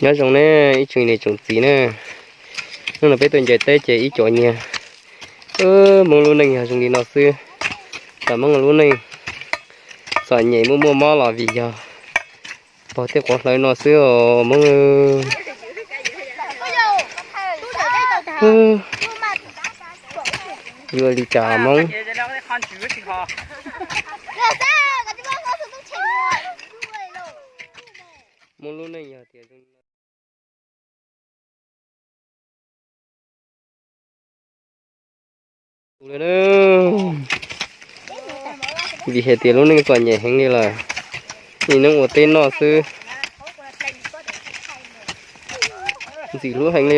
Nyob zoo ne ib tsoom niam tsoom txiv na, hnub no peb tuaj ncaws teb ces ib co nyiag. Hmoob lub neej yog zoo li no xwb, tam Hmoob lub neej txom nyem muaj muaj mob los vim yog pog tej qhov hlawv no xwb os Hmoob. Yuav li cas Hmoob? Hmoob lub neej yog tias zoo li no. Vim hais tias lub neej txom nyem heev li lawm, niaj hnub ua teb noj xwb, ntxim hlub heev li.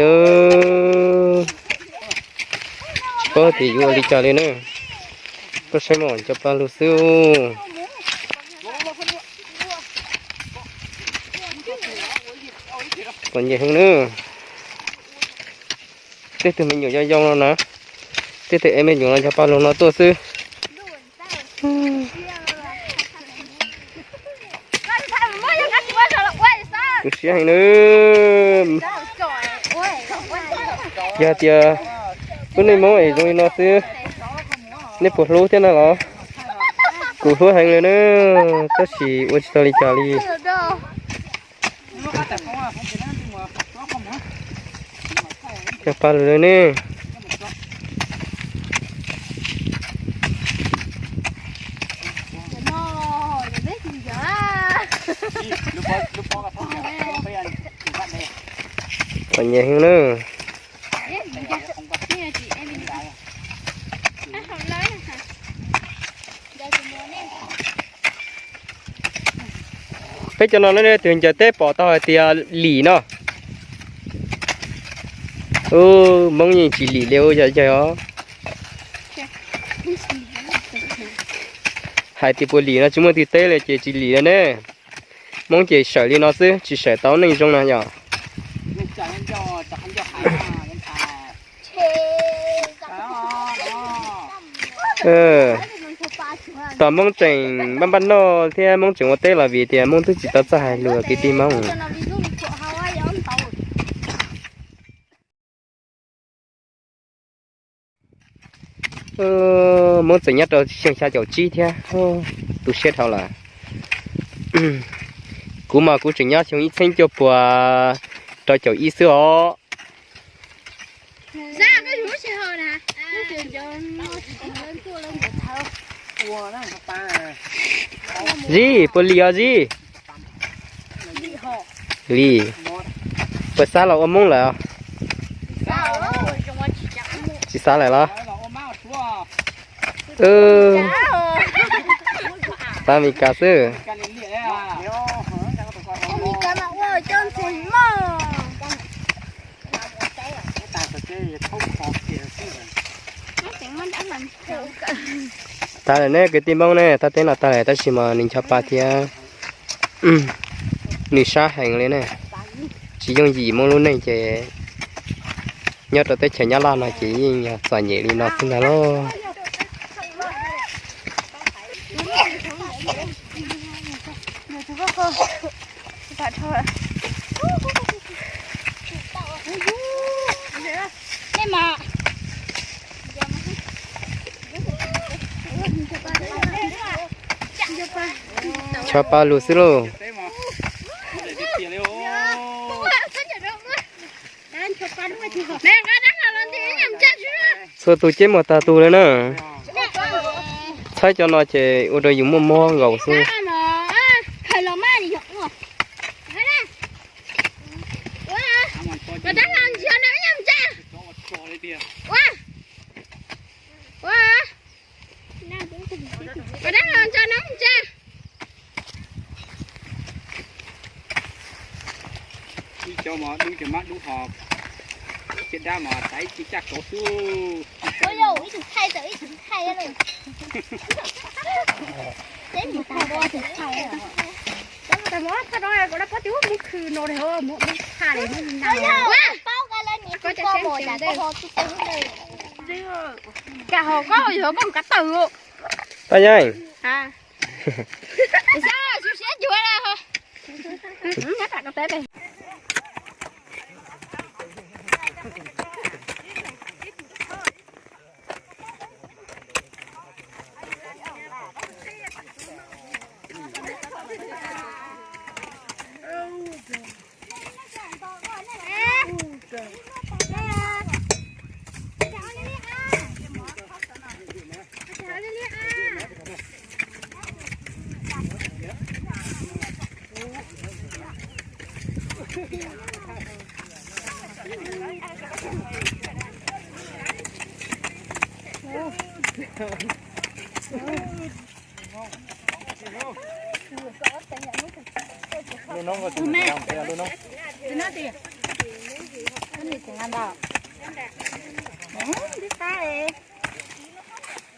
Paub tias yuav ua li cas li na, koj saib mas cov paj lug xwb. Txom nyem heev na. Tej tug me nyuam yau yau no na, tej tug me nyuam no cov paj lug no tuaj xwb. Tu siab heev na. Yog tias lub neej Hmoob es zoo li no xwb, nej puas hlub thiab na los? Kuv hlub heev li na, tab sis ua tsis tau li cas li. Cov paj lug ne. Txom nyem heev na. Peb cov no ne, tus ncaws teb pom tau hais tias lim no. Hmoob yeej tsis lim li ua yog yog os. Hais tias puas lim no tsis muaj twg teb li ces tsis lim li ne. Hmoob ces sawm li no xwb, tsis sawm tau neej zoo na yom. Tom Hmoob tseem npaj npaj noj thiab Hmoob tseem ua teb los vim tias Hmoob twb tsis tau txawj hais lus kwv tij Hmoob. Hmoob tseem nyob rau xyoo xya caum tsib thiab, tu siab dhau lawm. Kuv mas kuv tseem nyob xyoo ib txhiab cuaj puas rau caum ib xwb os. Zib, puas lim os Zib? Lim. Puas xav los ua Hmoob lawm? Tsis xav lawm los? Xav Amelikas xwb. Tag lawm ne kwv tij Hmoob ne, thaj teb no tag lawm tab sis mas nws ncho pa thiab nws sab heev li ne. Tsis yooj yim Hmoob lub neej ces nyob rau teb chaws Nyab Laj no ces yeej yog txom nyem li no xwb ntag lauj. Ncho pa lug xwb lauj. Txhua tus ceb muag tag tus li na. Txhaib cov no ces ua rau yus muaj mob nkaus xwb. Ib cov mas dub ces mab dub ho, caj dab mas taiv ci caj kov xwb. Paj Yeeb.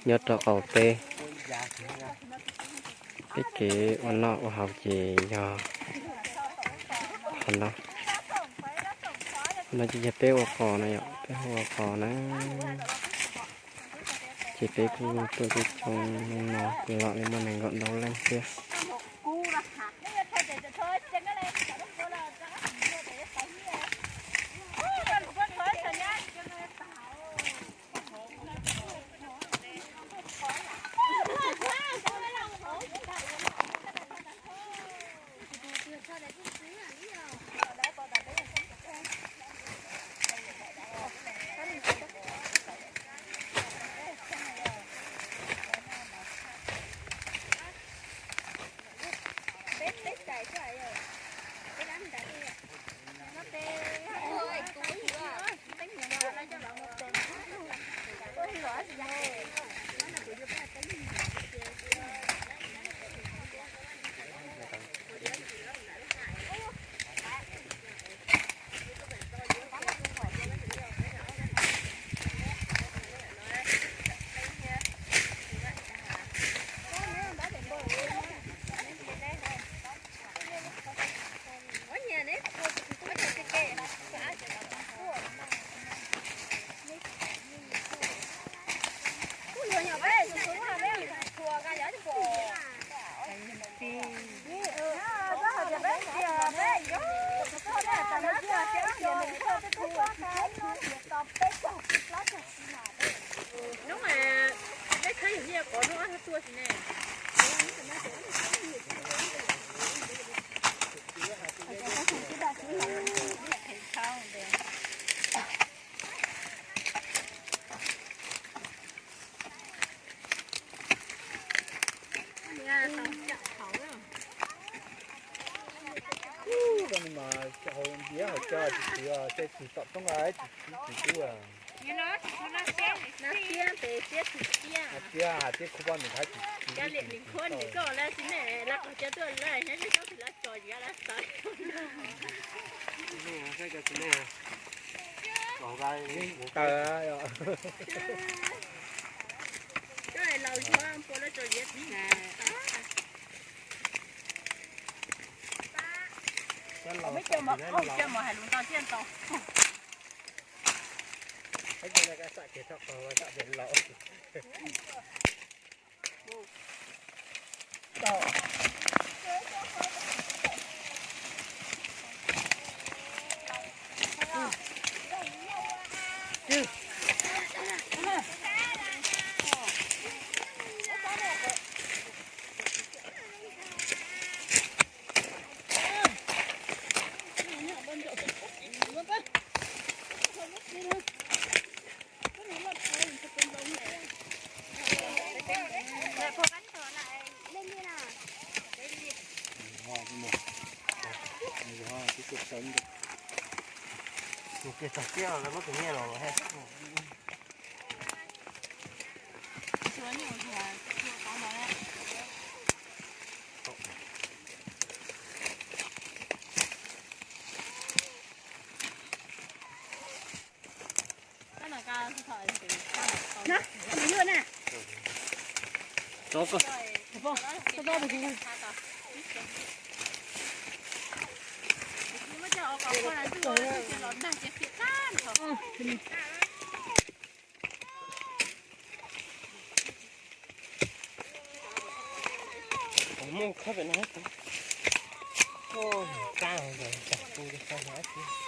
Nyob rau qaum teb, peb kev ua noj ua haus ces yog qhov no. No ces yog peb ua qos na yom, peb ua qos na. Ces peb kuj tuaj coob coob no los li muaj nees nkaum ntau leej thiab. Hnub mas peb khawb yog ib yam qov hnub ob tuaj xwb ne. Hauv ntsia hauv cov tsis txiv, tej tsis tom toob, tsis txiv tsis tub. Tiab, tiab, tiab khu poj niam hab tsis txiv, koj lawv tsis ne, lawv qhov cov tuaj lawv nyob cov tsis lawv tso yam lawv tawv. Tawv. Cov laus yuav pua lawv tso yam tsis na. Muab coj mos, coj mos hais lus ntau thiaj ntau. Muaj khawb pem no, kab ntawd tsam tu li qhov no.